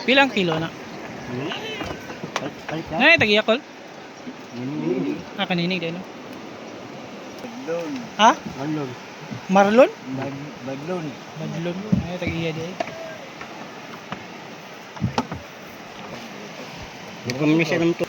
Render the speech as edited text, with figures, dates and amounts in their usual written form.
Pilang kilo na? Palit na. Nay, tagiyakol. Nini. Ah, kaninig din, no? Badlon. Ha? Badlon. Marlon? Badlon. Badlon. Ay, tagiya di. Huwag kami siya ng to.